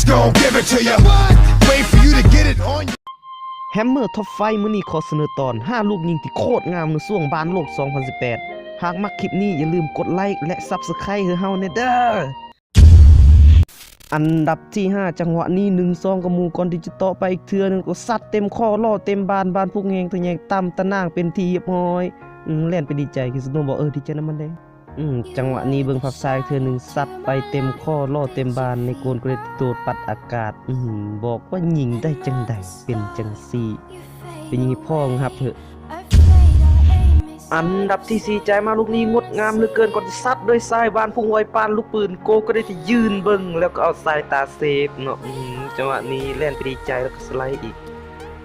Gon' give it to ya. Wait for you to get it on. ແຮມເມີທັອບໄຟມື້ນີ້ຂໍສະເໜີຕອນ ຫ້າລູກຍິງທີ່ໂຄດງາມໃນຊ່ວງບານໂລກສອງພັນສິບແປດ. ຫາກມັກຄລິບນີ້ຢ່າລືມກົດໄລ ແລະ Subscribe ໃຫ້ເຮົາແດ່ເດີ. ອັນດັບທີຫ້າ ຈັງຫວະນີ້ ໜຶ່ງສອງ ກັບໝູ່ ກ່ອນທີ່ຈະເຕາະໄປອີກເທື່ອໜຶ່ງ ກໍຊັດເຕັມຂໍ້ ລໍ້ເຕັມບານ ບານພຸກແຮງທະແຍງຕຳຕະໜ່າງເປັນທີ່ຮຽບຮ້ອຍ. ອືມ ແລ່ນໄປດີໃຈ ຄຣິສໂນບອກ ເອີ ດີໃຈນຳມັນເດ້. ອືມ ຈັງຫວະນີ້ເບິ່ງພາບຊ້າຍເທື່ອໜຶ່ງ ຊັດໄປເຕັມຂໍ້ ລໍ້ເຕັມບານ ໃນໂກນກໍໄດ້ໂດດປັດອາກາດ. ອືມ ບອກວ່າຍິງໄດ້ຈັ່ງໃດ ເປັນຈັ່ງຊີ້ ໄປຍິງໃຫ້ພໍ່ມຶງຮັບເຖາະ. ອັນດັບທີສີ່ ຈ່າຍມາລູກນີ້ງົດງາມເຫຼືອເກີນ ກ່ອນຈະຊັດດ້ວຍຊ້າຍບານພຸ້ງໄວປານລູກປືນ ໂກກໍໄດ້ແຕ່ຢືນເບິ່ງ ແລ້ວກໍເອົາສາຍຕາເຊບເນາະ. ອືມ ຈັງຫວະນີ້ແລ່ນໄປດີໃຈ ແລ້ວກໍສະໄລອີກ.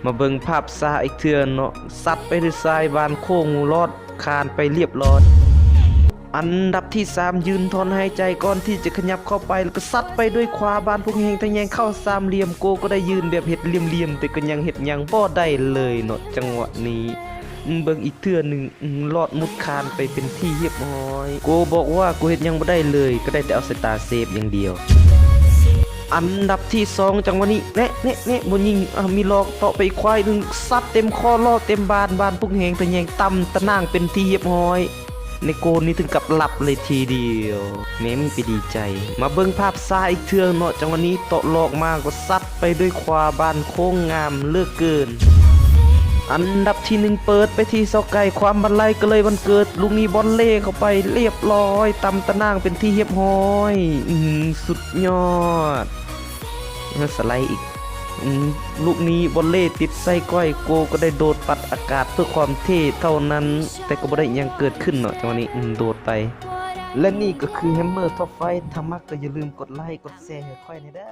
ມາເບິ່ງພາບຊ້າອີກເທື່ອເນາະ ຊັດໄປດ້ວຍຊ້າຍບານໂຄ້ງລອດຄານໄປລຽບລ້ອຍ. ອັນດັບທີສາມ ຢືນຖອນຫາຍໃຈກ່ອນທີ່ຈະຂະຫຍັບເຂົ້າໄປ ແລ້ວກໍຊັດໄປດ້ວຍຂວາບານພວກແຮງທະແຍງເຂົ້າສາມຫຼ່ຽມ ໂກກໍໄດ້ຢືນແບບເຮັດຫຼ່ຽມໆ ແຕ່ກໍຍັງເຮັດຫຍັງບໍ່ໄດ້ເລີຍເນາະ. ຈັງຫວະນີ້ ອືມ ເບິ່ງອີກເທື່ອໜຶ່ງ ອືມ ລອດມຸດຄານໄປເປັນທີ່ຮຽບຮ້ອຍ. ໂກບອກວ່າ ໂກເຮັດຫຍັງບໍ່ໄດ້ເລີຍ ກໍໄດ້ແຕ່ເອົາສາຍຕາເຊບຢ່າງດຽວ. ອັນດັບທີສອງ ຈັງຫວະນີ້ ແນະ ແນະ ແນະ ບໍ່ຍິງ ອາ ມີລອກເຕາະໄປອີກຂວາໜຶ່ງ ຊັດເຕັມຂໍ້ ລໍ້ເຕັມບານ ບານພວກແຮງທະແຍງຕຳຕະໜ່າງເປັນທີ່ຮຽບຮ້ອຍ. ໃນໂກນີ້ເຖິງກັບຫຼັບເລີຍທີດຽວ ແມ່ມີໄປດີໃຈ. ມາເບິ່ງພາບຊ້າອີກເທື່ອເນາະ ຈັງຫວະນີ້ເຕາະລອກມາກໍຊັດໄປດ້ວຍຂວາບານໂຄ້ງງາມເຫຼືອເກີນ. ອັນດັບທີໜຶ່ງ ເປີດໄປທີ່ຊອກໄກ່ ຄວາມບັນໄລກໍເລີຍບັນເກີດ ລູກນີ້ວອນເລເຂົ້າໄປລຽບລ້ອຍ ຕຳຕະໜ່າງເປັນທີ່ຮຽບຮ້ອຍ. ອື ສຸດຍອດ ສະໄລອີກ. ອືມ ລູກນີ້ວອນເລຕິດໃສ່ກ້ອຍ ໂກກໍໄດ້ໂດດປັດອາກາດເພື່ອຄວາມເທ່ເທົ່ານັ້ນ ແຕ່ກໍບໍ່ໄດ້ຫຍັງເກີດຂຶ້ນເນາະ ຈັງຫວະນີ້ ອືມ ໂດດໄປ. ແລະນີ້ກໍຄືແຮມເມີທັອບໄຟ ຖ້າມັກກໍຢ່າລືມກົດໄລ ກົດແຊໃຫ້ຂ້ອຍແດ່ເດີ.